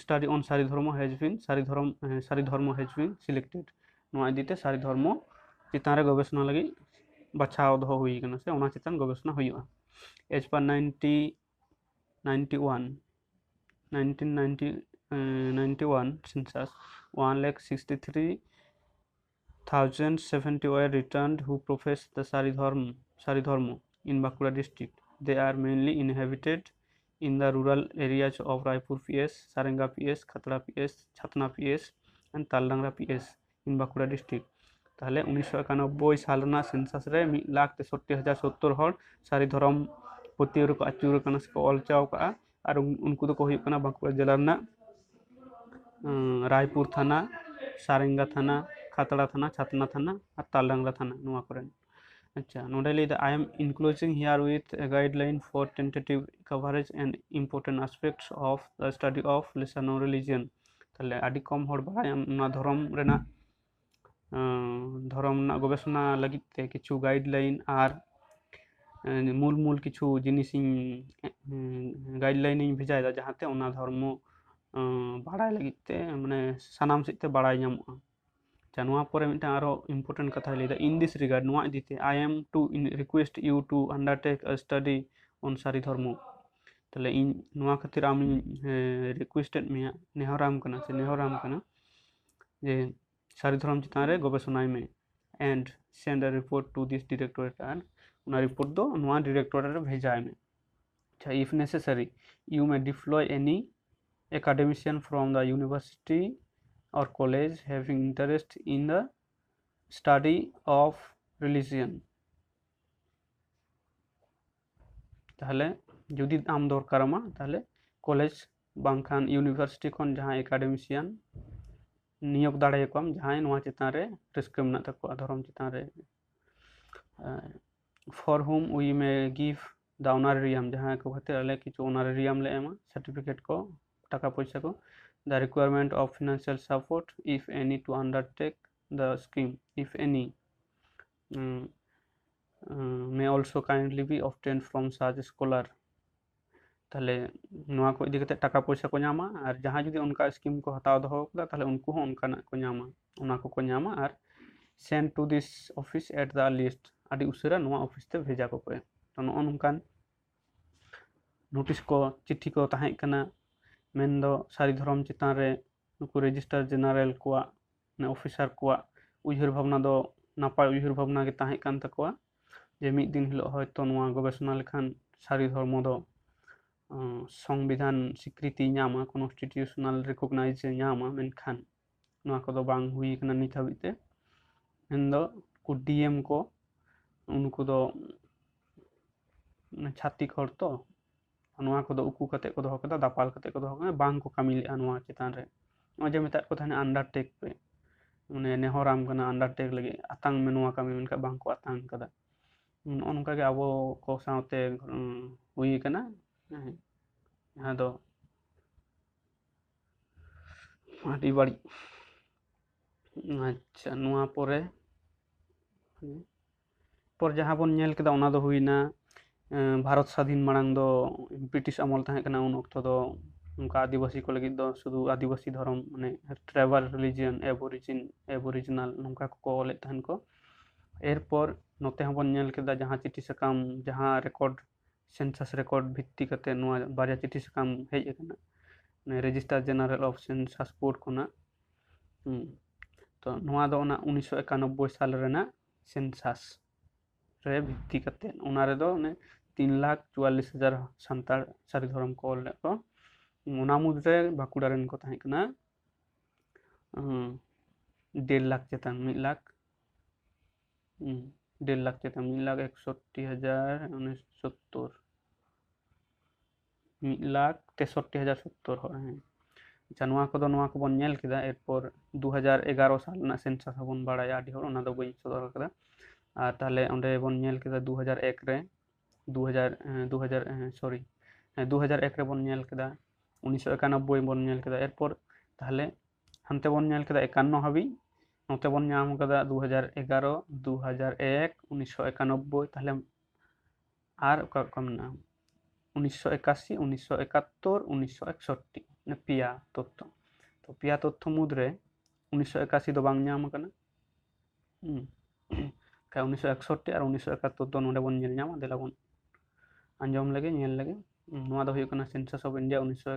study on ᱥᱟᱹᱨᱤ ᱫᱷᱚᱨᱢᱚ has been, ᱥᱟᱹᱨᱤ ᱫᱷᱚᱨᱚᱢ, ᱦᱮᱸ, ᱥᱟᱹᱨᱤ ᱫᱷᱚᱨᱢᱚ has been selected᱾ ᱱᱚᱣᱟ ᱤᱫᱤ ᱛᱮ ᱥᱟᱹᱨᱤ ᱫᱷᱚᱨᱢᱚ ᱪᱮᱛᱟᱱ ᱨᱮ ᱜᱚᱵᱮᱥᱚᱱᱟ ᱞᱟᱹᱜᱤᱫ ᱵᱟᱪᱷᱟᱣ ᱫᱚᱦᱚ ᱦᱩᱭ ᱠᱟᱱᱟ, ᱥᱮ ᱚᱱᱟ ᱪᱮᱛᱟᱱ ᱜᱚᱵᱮᱥᱚᱱᱟ ᱦᱩᱭᱩᱜᱼᱟ᱾ As per ninety, ninety one, nineteen ninety, ᱮᱸ, ninety one census, one lakh sixty three thousand seventy were returned who profess the Sari Dharma, Sari Dharma in Bankura district. They are mainly inhabited in the rural areas of Raipur P S, Sarenga P S, Khatla P S, Chatna P S, and Taldangra P S in Bankura district. ᱛᱟᱦᱚᱞᱮ ᱩᱱᱤᱥᱥᱚ ᱮᱠᱟᱱᱚᱵᱵᱳᱭ ᱥᱟᱞ ᱨᱮᱱᱟᱜ ᱥᱮᱱᱥᱟᱥ ᱨᱮ ᱢᱤᱫ ᱞᱟᱠᱷ ᱛᱮᱥᱚᱴᱴᱤ ᱦᱟᱡᱟᱨ ᱥᱚᱛᱛᱚᱨ ᱦᱚᱲ ᱥᱟᱹᱨᱤ ᱫᱷᱚᱨᱚᱢ ᱯᱟᱹᱛᱭᱟᱹᱣ ᱨᱮᱠᱚ ᱟᱹᱪᱩᱨ ᱟᱠᱟᱱᱟ ᱥᱮᱠᱚ ᱚᱞ ᱪᱟᱣ ᱠᱟᱜᱼᱟ᱾ ᱟᱨ ᱩᱱ- ᱩᱱᱠᱩ ᱫᱚᱠᱚ ᱦᱩᱭᱩᱜ ᱠᱟᱱᱟ ᱵᱟᱸᱠᱩᱲᱟ ᱡᱮᱞᱟ ᱨᱮᱱᱟᱜ, ᱩᱸ, ᱨᱟᱭᱯᱩᱨ ᱛᱷᱟᱱᱟ, ᱥᱟᱨᱮᱝᱜᱟ ᱛᱷᱟᱱᱟ, ᱠᱷᱟᱛᱲᱟ ᱛᱷᱟᱱᱟ, ᱪᱷᱟᱛᱱᱟ ᱛᱷᱟᱱᱟ ᱟᱨ ᱛᱟᱞᱰᱟᱝᱨᱟ ᱛᱷᱟᱱᱟ, ᱱᱚᱣᱟ ᱠᱚᱨᱮᱱ᱾ ᱟᱪᱪᱷᱟ, ᱱᱚᱰᱮ ᱞᱟᱹᱭᱫᱟ, "I am enclosing here with a guideline for tentative coverage and important aspects of the study of lesser known religion." ᱛᱟᱦᱞᱮ ᱟᱹᱰᱤ ᱠᱚᱢ ᱦᱚᱲ ᱵᱟᱲᱟᱭᱟ ᱚᱱᱟ ᱫᱷᱚᱨᱚᱢ ᱨᱮᱱᱟᱜ, ᱟᱸ, ᱫᱷᱚᱨᱚᱢ ᱨᱮᱱᱟᱜ ᱜᱚᱵᱮᱥᱚᱱᱟ ᱞᱟᱹᱜᱤᱫ ᱛᱮ ᱠᱤᱪᱷᱩ ᱜᱟᱭᱤᱰ ᱞᱟᱭᱤᱱ ᱟᱨ, ᱟᱸ, ᱢᱩᱞ ᱢᱩᱞ ᱠᱤᱪᱷᱩ ᱡᱤᱱᱤᱥᱤᱧ, ᱟᱸ, ᱜᱟᱭᱤᱰ ᱞᱟᱭᱤᱱ ᱤᱧ ᱵᱷᱮᱡᱟᱭᱮᱫᱟ, ᱡᱟᱦᱟᱸᱛᱮ ᱚᱱᱟ ᱫᱷᱚᱨᱢᱚ, ᱟᱸ, ᱵᱟᱲᱟᱭ ᱞᱟᱹᱜᱤᱫ ᱛᱮ, ᱢᱟᱱᱮ, ᱥᱟᱱᱟᱢ ᱥᱮᱫ ᱛᱮ ᱵᱟᱲᱟᱭ ᱧᱟᱢᱚᱜᱼᱟ᱾ ᱟᱪᱪᱷᱟ, ᱱᱚᱣᱟ ᱯᱚᱨᱮ ᱢᱤᱫᱴᱟᱝ ᱟᱨᱚ important ᱠᱟᱛᱷᱟᱭ ᱞᱟᱹᱭᱫᱟ, "In this regard", ᱱᱚᱣᱟ ᱤᱫᱤᱛᱮ, "I am to in- request you to undertake a study on ᱥᱟᱹᱨᱤ ᱫᱷᱚᱨᱢᱚ." ᱛᱟᱦᱞᱮ ᱤᱧ ᱱᱚᱣᱟ ᱠᱷᱟᱹᱛᱤᱨ ᱟᱢᱤᱧ, ᱦᱮᱸ, ᱨᱤᱠᱩᱭᱮᱥᱴ ᱮᱫ ᱢᱮᱭᱟ, ᱱᱮᱦᱚᱨᱟᱢ ᱠᱟᱱᱟ ᱥᱮ ᱱᱮᱦᱚᱨᱟᱢ ᱠᱟᱱᱟ ᱡᱮ ᱥᱟᱹᱨᱤ ᱫᱷᱚᱨᱚᱢ ᱪᱮᱛᱟᱱ ᱨᱮ ᱜᱚᱵᱮᱥᱚᱱᱟᱭ ᱢᱮ, and send a report to this directorate, ᱟᱨ ᱚᱱᱟ ᱨᱤᱯᱳᱨᱴ ᱫᱚ ᱱᱚᱣᱟ ᱰᱤᱨᱮᱠᱴᱚᱨᱮᱴ ᱨᱮ ᱵᱷᱮᱡᱟᱭ ᱢᱮ᱾ ᱟᱪᱪᱷᱟ, if necessary, you may deploy any academician from the university or college having interest in the study of religion. ᱛᱟᱦᱞᱮ ᱡᱩᱫᱤ ᱟᱢ ᱫᱚᱨᱠᱟᱨᱟᱢᱟ, ᱛᱟᱦᱞᱮ ᱠᱚᱞᱮᱡᱽ ᱵᱟᱝᱠᱷᱟᱱ ᱤᱭᱩᱱᱤᱵᱷᱟᱨᱥᱤᱴᱤ ᱠᱷᱚᱱ ᱡᱟᱦᱟᱸᱭ ᱮᱠᱟᱰᱮᱢᱤᱥᱤᱭᱟᱱ ᱱᱤᱭᱳᱜᱽ ᱫᱟᱲᱮᱭᱟᱠᱚᱣᱟᱢ, ᱡᱟᱦᱟᱸᱭ ᱱᱚᱣᱟ ᱪᱮᱛᱟᱱ ᱨᱮ ᱨᱟᱹᱥᱠᱟᱹ ᱢᱮᱱᱟᱜ ᱛᱟᱠᱚᱣᱟ, ᱫᱷᱚᱨᱚᱢ ᱪᱮᱛᱟᱱ ᱨᱮ᱾ For whom we may give the honorarium, ᱡᱟᱦᱟᱸᱭ ᱠᱚ ᱠᱷᱟᱹᱛᱤᱨ ᱟᱞᱮ ᱠᱤᱪᱷᱩ ᱚᱱᱟᱨᱮᱨᱤᱭᱟᱢ ᱞᱮ ᱮᱢᱟ, ᱥᱟᱨᱴᱤᱯᱷᱤᱠᱮᱴ ᱠᱚ, ᱴᱟᱠᱟ ᱯᱚᱭᱥᱟ ᱠᱚ᱾ The requirement of financial support, if any, to undertake the scheme, if any, mm, mm, may also kindly be obtained from such scholar. ᱛᱟᱦᱞᱮ ᱱᱚᱣᱟ ᱠᱚ ᱤᱫᱤ ᱠᱟᱛᱮ ᱴᱟᱠᱟ ᱯᱚᱭᱥᱟ ᱠᱚ ᱧᱟᱢᱟ, ᱟᱨ ᱡᱟᱦᱟᱸᱭ ᱡᱩᱫᱤ ᱚᱱᱠᱟ ᱥᱠᱤᱢ ᱠᱚ ᱦᱟᱛᱟᱣ ᱫᱚᱦᱚ ᱠᱟᱫᱟ, ᱛᱟᱦᱞᱮ ᱩᱱᱠᱩ ᱦᱚᱸ ᱚᱱᱠᱟᱱᱟᱜ ᱠᱚ ᱧᱟᱢᱟ, ᱚᱱᱟ ᱠᱚᱠᱚ ᱧᱟᱢᱟ᱾ ᱟᱨ send to this office at the earliest, ᱟᱹᱰᱤ ᱩᱥᱟᱹᱨᱟ ᱱᱚᱣᱟ ᱚᱯᱷᱤᱥ ᱛᱮ ᱵᱷᱮᱡᱟ ᱠᱚᱯᱮ᱾ ᱛᱚ, ᱱᱚᱜᱼᱚ ᱱᱚᱝᱠᱟᱱ ᱱᱳᱴᱤᱥ ᱠᱚ, ᱪᱤᱴᱷᱤ ᱠᱚ ᱛᱟᱦᱮᱸ ᱠᱟᱱᱟ, ᱢᱮᱱᱫᱚ ᱥᱟᱹᱨᱤ ᱫᱷᱚᱨᱚᱢ ᱪᱮᱛᱟᱱ ᱨᱮ ᱱᱩᱠᱩ ᱨᱮᱡᱤᱥᱴᱟᱨ ᱡᱮᱱᱟᱨᱮᱞ ᱠᱚᱣᱟᱜ, ᱢᱟᱱᱮ ᱚᱯᱷᱤᱥᱟᱨ ᱠᱚᱣᱟᱜ ᱩᱭᱦᱟᱹᱨ ᱵᱷᱟᱵᱽᱱᱟ ᱫᱚ ᱱᱟᱯᱟᱭ ᱩᱭᱦᱟᱹᱨ ᱵᱷᱟᱵᱽᱱᱟ ᱜᱮ ᱛᱟᱦᱮᱸ ᱠᱟᱱ ᱛᱟᱠᱚᱣᱟ, ᱡᱮ ᱢᱤᱫ ᱫᱤᱱ ᱦᱤᱞᱳᱜ ᱦᱚᱭᱛᱳ ᱱᱚᱣᱟ ᱜᱚᱵᱮᱥᱚᱱᱟ ᱞᱮᱠᱷᱟᱱ ᱥᱟᱹᱨᱤ ᱫᱷᱚᱨᱢᱚ ᱫᱚ, ᱟᱸ, ᱥᱚᱝᱵᱤᱫᱷᱟᱱ ᱥᱤᱠᱨᱤᱛᱤ ᱧᱟᱢᱟ, constitutional recognize ᱮ ᱧᱟᱢᱟ, ᱢᱮᱱᱠᱷᱟᱱ ᱱᱚᱣᱟ ᱠᱚᱫᱚ ᱵᱟᱝ ᱦᱩᱭ ᱠᱟᱱᱟ ᱱᱤᱛ ᱦᱟᱹᱵᱤᱡ ᱛᱮ᱾ ᱢᱮᱱᱫᱚ ᱩᱱᱠᱩ D M ᱠᱚ, ᱩᱱᱠᱩ ᱫᱚ ᱢᱟᱱᱮ ᱪᱷᱟᱹᱛᱤᱠ ᱦᱚᱲ ᱛᱚ, ᱱᱚᱣᱟ ᱠᱚᱫᱚ ᱩᱠᱩ ᱠᱟᱛᱮ ᱠᱚ ᱫᱚᱦᱚ ᱠᱟᱫᱟ, ᱫᱟᱯᱟᱞ ᱠᱟᱛᱮ ᱠᱚ ᱫᱚᱦᱚ ᱠᱟᱫᱟ, ᱵᱟᱝ ᱠᱚ ᱠᱟᱹᱢᱤ ᱞᱮᱫᱼᱟ ᱱᱚᱣᱟ ᱪᱮᱛᱟᱱ ᱨᱮ᱾ ᱱᱚᱜᱼᱚᱭ ᱡᱮ ᱢᱮᱛᱟᱫ ᱠᱚ ᱛᱟᱦᱮᱱᱟ undertake ᱯᱮ, ᱢᱟᱱᱮ ᱱᱮᱦᱚᱨᱟᱢ ᱠᱟᱱᱟ undertake ᱞᱟᱹᱜᱤᱫ, ᱟᱛᱟᱝ ᱢᱮ ᱱᱚᱣᱟ ᱠᱟᱹᱢᱤ, ᱢᱮᱱᱠᱷᱟᱱ ᱵᱟᱝ ᱠᱚ ᱟᱛᱟᱝ ᱠᱟᱫᱟ᱾ ᱱᱚᱜᱼᱚ ᱱᱚᱝᱠᱟ ᱜᱮ ᱟᱵᱚ ᱠᱚ ᱥᱟᱶᱛᱮ, ᱩᱸ, ᱦᱩᱭ ᱠᱟᱱᱟ, ᱦᱮᱸ, ᱡᱟᱦᱟᱸ ᱫᱚ ᱟᱹᱰᱤ ᱵᱟᱹᱲᱤᱡ᱾ ᱟᱪᱪᱷᱟ, ᱱᱚᱣᱟ ᱯᱚᱨᱮ, ᱯᱚᱨ ᱡᱟᱦᱟᱸ ᱵᱚᱱ ᱧᱮᱞ ᱠᱮᱫᱟ, ᱚᱱᱟ ᱫᱚ ᱦᱩᱭᱱᱟ, ᱮᱸ, ᱵᱷᱟᱨᱚᱛ ᱥᱟᱫᱷᱤᱱ ᱢᱟᱲᱟᱝ ᱫᱚ ᱵᱨᱤᱴᱤᱥ ᱟᱢᱚᱞ ᱛᱟᱦᱮᱸ ᱠᱟᱱᱟ᱾ ᱩᱱ ᱚᱠᱛᱚ ᱫᱚ ᱚᱱᱠᱟ ᱟᱹᱫᱤᱵᱟᱹᱥᱤ ᱠᱚ ᱞᱟᱹᱜᱤᱫ ᱫᱚ ᱥᱩᱫᱷᱩ ᱟᱹᱫᱤᱵᱟᱹᱥᱤ ᱫᱷᱚᱨᱚᱢ, ᱢᱟᱱᱮ tribal religion, aborigine, aboriginal, ᱱᱚᱝᱠᱟ ᱠᱚᱠᱚ ᱚᱞᱮᱫ ᱛᱟᱦᱮᱱ ᱠᱚ᱾ ᱮᱨᱯᱚᱨ ᱱᱚᱛᱮ ᱦᱚᱸᱵᱚᱱ ᱧᱮᱞ ᱠᱮᱫᱟ, ᱡᱟᱦᱟᱸ ᱪᱤᱴᱷᱤ ᱥᱟᱠᱟᱢ, ᱡᱟᱦᱟᱸ record, census record ᱵᱷᱤᱛᱛᱤ ᱠᱟᱛᱮ ᱱᱚᱣᱟ ᱵᱟᱨᱭᱟ ᱪᱤᱴᱷᱤ ᱥᱟᱠᱟᱢ ᱦᱮᱡ ᱟᱠᱟᱱᱟ, register general of census board ᱠᱷᱚᱱᱟᱜ᱾ ᱦᱩᱸ᱾ ᱛᱚ ᱱᱚᱣᱟ ᱫᱚ ᱚᱱᱟ ᱩᱱᱤᱥᱥᱚ ᱮᱠᱟᱱᱚᱵᱵᱳᱭ ᱥᱟᱞ ᱨᱮᱱᱟᱜ census ᱨᱮ ᱵᱷᱤᱛᱛᱤ ᱠᱟᱛᱮ, ᱚᱱᱟ ᱨᱮᱫᱚ ᱚᱱᱮ ᱛᱤᱱ ᱞᱟᱠᱷ ᱪᱩᱣᱟᱞᱞᱤᱥ ᱦᱟᱡᱟᱨ ᱥᱟᱱᱛᱟᱲ ᱥᱟᱹᱨᱤ ᱫᱷᱚᱨᱚᱢ ᱠᱚ ᱚᱞ ᱞᱮᱫ ᱠᱚ᱾ ᱚᱱᱟ ᱢᱩᱫᱽᱨᱮ ᱵᱟᱸᱠᱩᱲᱟ ᱨᱮᱱ ᱠᱚ ᱛᱟᱦᱮᱸ ᱠᱟᱱᱟ, ᱦᱩᱸ, ᱰᱮᱲ ᱞᱟᱠᱷ ᱪᱮᱛᱟᱱ, ᱢᱤᱫ ᱞᱟᱠᱷ, ᱦᱩᱸ, ᱰᱮᱲ ᱞᱟᱠᱷ ᱪᱮᱛᱟᱱ, ᱢᱤᱫ ᱞᱟᱠᱷ ᱮᱠᱥᱚᱴᱴᱤ ᱦᱟᱡᱟᱨ ᱩᱱᱤᱥ ᱥᱚᱛᱛᱚᱨ, ᱢᱤᱫ ᱞᱟᱠᱷ ᱛᱮᱥᱚᱴᱴᱤ ᱦᱟᱡᱟᱨ ᱥᱚᱛᱛᱚᱨ ᱦᱚᱲ, ᱦᱮᱸ᱾ ᱟᱪᱪᱷᱟ, ᱱᱚᱣᱟ ᱠᱚᱫᱚ, ᱱᱚᱣᱟ ᱠᱚᱵᱚᱱ ᱧᱮᱞ ᱠᱮᱫᱟ᱾ ᱮᱨᱯᱚᱨ ᱫᱩ ᱦᱟᱡᱟᱨ ᱮᱜᱟᱨᱚ ᱥᱟᱞ ᱨᱮᱱᱟᱜ census ᱦᱚᱸᱵᱚᱱ ᱵᱟᱲᱟᱭᱟ, ᱟᱹᱰᱤ ᱦᱚᱲ ᱚᱱᱟ ᱫᱚ ᱵᱟᱹᱧ ᱥᱚᱫᱚᱨ ᱠᱟᱫᱟ᱾ ᱟᱨ ᱛᱟᱦᱞᱮ ᱚᱸᱰᱮ ᱵᱚᱱ ᱧᱮᱞ ᱠᱮᱫᱟ ᱫᱩ ᱦᱟᱡᱟᱨ ᱮᱠ ᱨᱮ, ᱫᱩ ᱦᱟᱡᱟᱨ, ᱮᱸ, ᱫᱩ ᱦᱟᱡᱟᱨ, ᱮᱸ, sorry, ᱦᱮᱸ, ᱫᱩ ᱦᱟᱡᱟᱨ ᱮᱠ ᱨᱮᱵᱚᱱ ᱧᱮᱞ ᱠᱮᱫᱟ, ᱩᱱᱤᱥᱥᱚ ᱮᱠᱟᱱᱚᱵᱵᱳᱭ ᱵᱚᱱ ᱧᱮᱞ ᱠᱮᱫᱟ᱾ ᱮᱨᱯᱚᱨ ᱛᱟᱦᱞᱮ ᱦᱟᱱᱛᱮ ᱵᱚᱱ ᱧᱮᱞ ᱠᱮᱫᱟ ᱮᱠᱟᱱᱱᱚ ᱦᱟᱹᱵᱤᱡ, ᱱᱚᱛᱮ ᱵᱚᱱ ᱧᱟᱢ ᱠᱟᱫᱟ ᱫᱩ ᱦᱟᱡᱟᱨ ᱮᱜᱟᱨᱚ, ᱫᱩ ᱦᱟᱡᱟᱨ ᱮᱠ, ᱩᱱᱤᱥᱥᱚ ᱮᱠᱟᱱᱚᱵᱵᱳᱭ, ᱛᱟᱦᱞᱮ ᱟᱨ ᱚᱠᱟ, ᱚᱠᱟ ᱢᱮᱱᱟᱜᱼᱟ? ᱩᱱᱤᱥᱥᱚ ᱮᱠᱟᱥᱤ, ᱩᱱᱤᱥᱥᱚ ᱮᱠᱟᱛᱛᱳᱨ, ᱩᱱᱤᱥᱥᱚ ᱮᱠᱥᱚᱴᱴᱤ, ᱢᱟᱱᱮ ᱯᱮᱭᱟ ᱛᱚᱛᱛᱷᱚ᱾ ᱛᱚ ᱯᱮᱭᱟ ᱛᱚᱛᱛᱷᱚ ᱢᱩᱫᱽᱨᱮ ᱩᱱᱤᱥᱥᱚ ᱮᱠᱟᱥᱤ ᱫᱚ ᱵᱟᱝ ᱧᱟᱢ ᱟᱠᱟᱱᱟ᱾ ᱦᱩᱸ᱾ ᱠᱷᱟᱡ ᱩᱱᱤᱥᱥᱚ ᱮᱠᱥᱚᱴᱴᱤ ᱟᱨ ᱩᱱᱤᱥᱥᱚ ᱮᱠᱟᱛᱛᱳᱨ ᱫᱚ ᱱᱚᱰᱮ ᱵᱚᱱ ᱧᱮᱞ ᱧᱟᱢᱟ᱾ ᱫᱮᱞᱟ ᱵᱚᱱ ᱟᱸᱡᱚᱢ ᱞᱮᱜᱮ, ᱧᱮᱞ ᱞᱮᱜᱮ᱾ ᱦᱩᱸ, ᱱᱚᱣᱟ ᱫᱚ ᱦᱩᱭᱩᱜ ᱠᱟᱱᱟ Census of India ᱩᱱᱤᱥᱥᱚ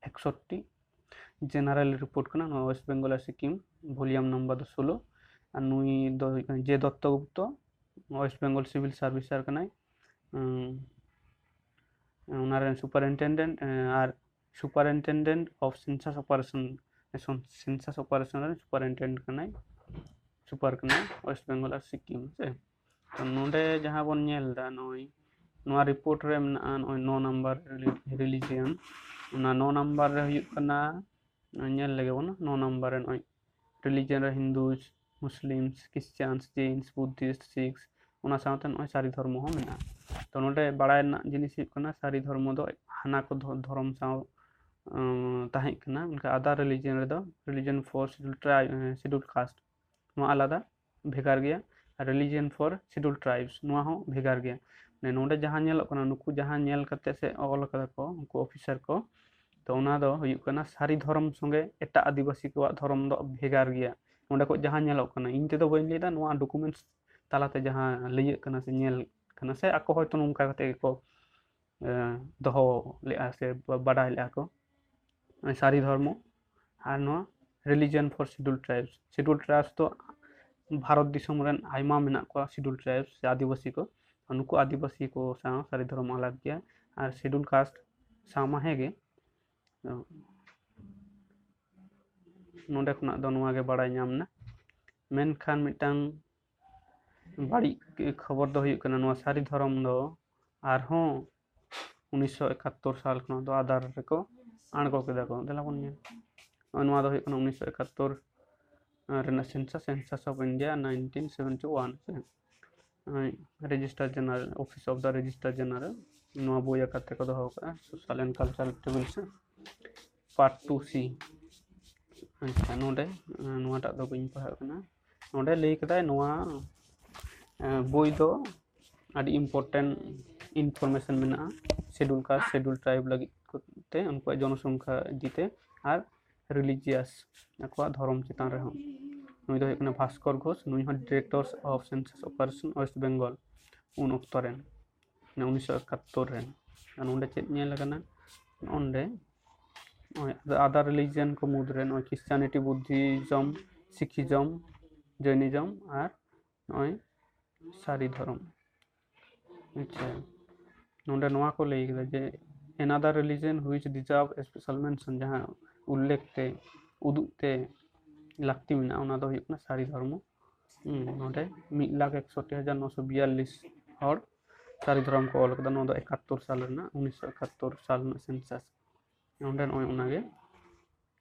ᱮᱠᱥᱚᱴᱴᱤ᱾ ᱡᱮᱱᱟᱨᱮᱞ ᱨᱤᱯᱳᱨᱴ ᱠᱟᱱᱟ, ᱱᱚᱣᱟ ᱳᱭᱮᱥᱴ ᱵᱮᱝᱜᱚᱞ ᱟᱨ ᱥᱤᱠᱤᱢ, ᱵᱷᱚᱞᱤᱭᱟᱢ ᱱᱟᱢᱵᱟᱨ ᱫᱚ ᱥᱳᱞᱳ᱾ ᱟᱨ ᱱᱩᱭ ᱫᱚ ᱦᱩᱭᱩᱜ ᱠᱟᱱᱟ ᱡᱮ Dutta Gupta, west Bengal civil ᱥᱟᱨᱵᱷᱤᱥᱟᱨ ᱠᱟᱱᱟᱭ᱾ ᱩᱸ, ᱚᱱᱟ ᱨᱮᱱ ᱥᱩᱯᱟᱨᱤᱱᱴᱮᱱᱰᱮᱱᱴ, ᱮᱸ, ᱟᱨ superintendent of census operation, census operation ᱨᱮᱱ ᱥᱩᱯᱟᱨᱤᱱᱴᱮᱱᱰᱮᱱᱴ ᱠᱟᱱᱟᱭ, ᱥᱩᱯᱟᱨ ᱠᱟᱱᱟᱭ ᱳᱭᱮᱥᱴ ᱵᱮᱝᱜᱚᱞ ᱟᱨ ᱥᱤᱠᱤᱢ, ᱦᱮᱸ ᱥᱮ᱾ ᱛᱚ ᱱᱚᱰᱮ ᱡᱟᱦᱟᱸ ᱵᱚᱱ ᱧᱮᱞ ᱮᱫᱟ, ᱱᱚᱜᱼᱚᱭ ᱱᱚᱣᱟ ᱨᱤᱯᱳᱨᱴ ᱨᱮ ᱢᱮᱱᱟᱜᱼᱟ ᱱᱚᱜᱼᱚᱭ ᱱᱚ ᱱᱟᱢᱵᱟᱨ ᱨᱤᱞᱤᱡᱤᱭᱟᱱ᱾ ᱚᱱᱟ ᱱᱚ ᱱᱟᱢᱵᱟᱨ ᱨᱮ ᱦᱩᱭᱩᱜ ᱠᱟᱱᱟ, ᱧᱮᱞ ᱞᱮᱜᱮ ᱵᱚᱱ, ᱱᱚ ᱱᱟᱢᱵᱟᱨ ᱨᱮ ᱱᱚᱜᱼᱚᱭ ᱨᱤᱞᱤᱡᱤᱭᱟᱱ ᱨᱮ ᱦᱤᱱᱫᱩᱥ, ᱢᱩᱥᱞᱤᱢᱥ, ᱠᱨᱤᱥᱪᱟᱱᱥ, ᱡᱮᱭᱱᱥ, ᱵᱩᱫᱷᱤᱥᱴ, ᱥᱤᱠᱷᱥ, ᱚᱱᱟ ᱥᱟᱶᱛᱮ ᱱᱚᱜᱼᱚᱭ ᱥᱟᱹᱨᱤ ᱫᱷᱚᱨᱢᱚ ᱦᱚᱸ ᱢᱮᱱᱟᱜᱼᱟ᱾ ᱛᱚ ᱱᱚᱰᱮ ᱵᱟᱲᱟᱭ ᱨᱮᱱᱟᱜ ᱡᱤᱱᱤᱥ ᱦᱩᱭᱩᱜ ᱠᱟᱱᱟ, ᱥᱟᱹᱨᱤ ᱫᱷᱚᱨᱢᱚ ᱫᱚ ᱦᱟᱱᱟ ᱠᱚ ᱫᱷᱚ-, ᱫᱷᱚᱨᱚᱢ ᱥᱟᱶ, ᱩᱸ, ᱛᱟᱦᱮᱸ ᱠᱟᱱᱟ, ᱢᱮᱱᱠᱷᱟᱱ ᱟᱫᱟᱨ ᱨᱤᱞᱤᱡᱤᱭᱟᱱ ᱨᱮᱫᱚ religion for scheduled tribe, ᱮᱸ, scheduled caste, ᱱᱚᱣᱟ ᱟᱞᱟᱫᱟ ᱵᱷᱮᱜᱟᱨ ᱜᱮᱭᱟ᱾ ᱟᱨ religion for scheduled tribes, ᱱᱚᱣᱟ ᱦᱚᱸ ᱵᱷᱮᱜᱟᱨ ᱜᱮᱭᱟ᱾ ᱢᱟᱱᱮ ᱱᱚᱰᱮ ᱡᱟᱦᱟᱸ ᱧᱮᱞᱚᱜ ᱠᱟᱱᱟ, ᱱᱩᱠᱩ ᱡᱟᱦᱟᱸ ᱧᱮᱞ ᱠᱟᱛᱮ ᱥᱮ ᱚᱞ ᱠᱟᱫᱟ ᱠᱚ ᱩᱱᱠᱩ ᱚᱯᱷᱤᱥᱟᱨ ᱠᱚ, ᱛᱚ ᱚᱱᱟ ᱫᱚ ᱦᱩᱭᱩᱜ ᱠᱟᱱᱟ ᱥᱟᱹᱨᱤ ᱫᱷᱚᱨᱚᱢ ᱥᱚᱸᱜᱮ ᱮᱴᱟᱜ ᱟᱹᱫᱤᱵᱟᱹᱥᱤ ᱠᱚᱣᱟᱜ ᱫᱷᱚᱨᱚᱢ ᱫᱚ ᱵᱷᱮᱜᱟᱨ ᱜᱮᱭᱟ᱾ ᱱᱚᱰᱮ ᱠᱷᱚᱱ ᱡᱟᱦᱟᱸ ᱧᱮᱞᱚᱜ ᱠᱟᱱᱟ, ᱤᱧ ᱛᱮᱫᱚ ᱵᱟᱹᱧ ᱞᱟᱹᱭᱫᱟ, ᱱᱚᱣᱟ ᱰᱚᱠᱩᱢᱮᱱᱴᱥ ᱛᱟᱞᱟᱛᱮ ᱡᱟᱦᱟᱸ ᱞᱟᱹᱭᱟᱹᱜ ᱠᱟᱱᱟ ᱥᱮ ᱧᱮᱞ ᱠᱟᱱᱟ, ᱥᱮ ᱟᱠᱚ ᱦᱚᱭᱛᱳ ᱱᱚᱝᱠᱟ ᱠᱟᱛᱮ ᱜᱮᱠᱚ, ᱮᱸ, ᱫᱚᱦᱚ ᱞᱮᱫᱼᱟ ᱥᱮ ᱵᱟ-, ᱵᱟᱰᱟᱭ ᱞᱮᱫᱼᱟ ᱠᱚ, ᱥᱟᱹᱨᱤ ᱫᱷᱚᱨᱢᱚ ᱟᱨ ᱱᱚᱣᱟ religion for scheduled tribes᱾ Scheduled tribes ᱫᱚ ᱵᱷᱟᱨᱚᱛ ᱫᱤᱥᱚᱢ ᱨᱮᱱ ᱟᱭᱢᱟ ᱢᱮᱱᱟᱜ ᱠᱚᱣᱟ scheduled tribes ᱥᱮ ᱟᱹᱫᱤᱵᱟᱹᱥᱤ ᱠᱚ, ᱱᱩᱠᱩ ᱟᱹᱫᱤᱵᱟᱹᱥᱤ ᱠᱚ ᱥᱟᱶ ᱥᱟᱹᱨᱤ ᱫᱷᱚᱨᱚᱢ ᱟᱞᱟᱜᱽ ᱜᱮᱭᱟ, ᱟᱨ scheduled caste ᱥᱟᱶ ᱢᱟ ᱦᱮᱸ ᱜᱮ᱾ ᱱᱚᱰᱮ ᱠᱷᱚᱱᱟᱜ ᱫᱚ ᱱᱚᱣᱟ ᱜᱮ ᱵᱟᱲᱟᱭ ᱧᱟᱢ ᱮᱱᱟ᱾ ᱢᱮᱱᱠᱷᱟᱱ ᱢᱤᱫᱴᱟᱝ ᱵᱟᱹᱲᱤᱡ ᱠᱷᱚᱵᱚᱨ ᱫᱚ ᱦᱩᱭᱩᱜ ᱠᱟᱱᱟ, ᱱᱚᱣᱟ ᱥᱟᱹᱨᱤ ᱫᱷᱚᱨᱚᱢ ᱫᱚ ᱟᱨᱦᱚᱸ ᱩᱱᱤᱥᱥᱚ ᱮᱠᱟᱛᱛᱳᱨ ᱥᱟᱞ ᱠᱷᱚᱱᱟᱜ ᱫᱚ ᱟᱫᱟᱨ ᱨᱮᱠᱚ ᱟᱬᱜᱚ ᱠᱮᱫᱟ ᱠᱚ᱾ ᱫᱮᱞᱟ ᱵᱚᱱ ᱧᱮᱞ, ᱱᱚᱜᱼᱚᱭ ᱱᱚᱣᱟ ᱫᱚ ᱦᱩᱭᱩᱜ ᱠᱟᱱᱟ ᱩᱱᱤᱥᱥᱚ ᱮᱠᱟᱛᱛᱳᱨ ᱨᱮᱱᱟᱜ census, Census of India nineteen seventy one, ᱥᱮ ᱱᱚᱜᱼᱚᱭ Registrar General, Office of the Registrar General, ᱱᱚᱣᱟ ᱵᱳᱭ ᱟᱠᱟᱨ ᱛᱮᱠᱚ ᱫᱚᱦᱚ ᱠᱟᱜᱼᱟ, Social and Cultural Activities, Part two C᱾ ᱟᱪᱪᱷᱟ, ᱱᱚᱰᱮ, ᱮᱸ, ᱱᱚᱣᱟᱴᱟᱜ ᱫᱚ ᱵᱟᱹᱧ ᱯᱟᱲᱦᱟᱜ ᱠᱟᱱᱟ᱾ ᱱᱚᱰᱮ ᱞᱟᱹᱭ ᱠᱟᱫᱟᱭ ᱱᱚᱣᱟ, ᱮᱸ, ᱵᱳᱭ ᱫᱚ ᱟᱹᱰᱤ important information ᱢᱮᱱᱟᱜᱼᱟ scheduled caste, scheduled tribe ᱞᱟᱹᱜᱤᱫ ᱛᱮ, ᱩᱱᱠᱩᱣᱟᱜ ᱡᱚᱱᱚᱥᱚᱝᱠᱷᱟ ᱤᱫᱤ ᱛᱮ ᱟᱨ religious, ᱟᱠᱚᱣᱟᱜ ᱫᱷᱚᱨᱚᱢ ᱪᱮᱛᱟᱱ ᱨᱮᱦᱚᱸ᱾ ᱱᱩᱭ ᱫᱚ ᱦᱩᱭᱩᱜ ᱠᱟᱱᱟ ᱵᱷᱟᱥᱠᱚᱨ ᱜᱷᱳᱥ, ᱱᱩᱭ ᱦᱚᱸ Directors of Census Operation West Bengal ᱩᱱ ᱚᱠᱛᱚ ᱨᱮᱱ, ᱢᱟᱱᱮ ᱩᱱᱤᱥᱥᱚ ᱮᱠᱟᱛᱛᱳᱨ ᱨᱮᱱ᱾ ᱟᱨ ᱱᱚᱰᱮ ᱪᱮᱫ ᱧᱮᱞ ᱟᱠᱟᱱᱟ? ᱱᱚᱰᱮ ᱱᱚᱜᱼᱚᱭ other religion ᱠᱚ ᱢᱩᱫᱽᱨᱮ ᱱᱚᱜᱼᱚᱭ Christianity, Buddhism, Sikhism, Jainism ᱟᱨ ᱱᱚᱜᱼᱚᱭ ᱥᱟᱹᱨᱤ ᱫᱷᱚᱨᱚᱢ᱾ ᱟᱪᱪᱷᱟ, ᱱᱚᱰᱮ ᱱᱚᱣᱟ ᱠᱚ ᱞᱟᱹᱭ ᱠᱮᱫᱟ ᱡᱮ another religion which deserve special mention, ᱡᱟᱦᱟᱸ ᱩᱞᱞᱮᱠᱷ ᱛᱮ, ᱩᱫᱩᱜ ᱛᱮ ᱞᱟᱹᱠᱛᱤ ᱢᱮᱱᱟᱜᱼᱟ, ᱚᱱᱟ ᱫᱚ ᱦᱩᱭᱩᱜ ᱠᱟᱱᱟ ᱥᱟᱹᱨᱤ ᱫᱷᱚᱨᱢᱚ᱾ ᱦᱩᱸ, ᱱᱚᱰᱮ ᱢᱤᱫ ᱞᱟᱠᱷ ᱮᱠᱥᱚᱴᱴᱤ ᱦᱟᱡᱟᱨ ᱱᱚᱥᱚ ᱵᱤᱭᱟᱞᱞᱤᱥ ᱦᱚᱲ ᱥᱟᱹᱨᱤ ᱫᱷᱚᱨᱚᱢ ᱠᱚ ᱚᱞ ᱠᱟᱫᱟ᱾ ᱱᱚᱣᱟ ᱫᱚ ᱮᱠᱟᱛᱛᱳᱨ ᱥᱟᱞ ᱨᱮᱱᱟᱜ, ᱩᱱᱤᱥᱥᱚ ᱮᱠᱟᱛᱛᱳᱨ ᱥᱟᱞ ᱨᱮᱱᱟᱜ census᱾ ᱱᱚᱰᱮ ᱱᱚᱜᱼᱚᱭ ᱚᱱᱟᱜᱮ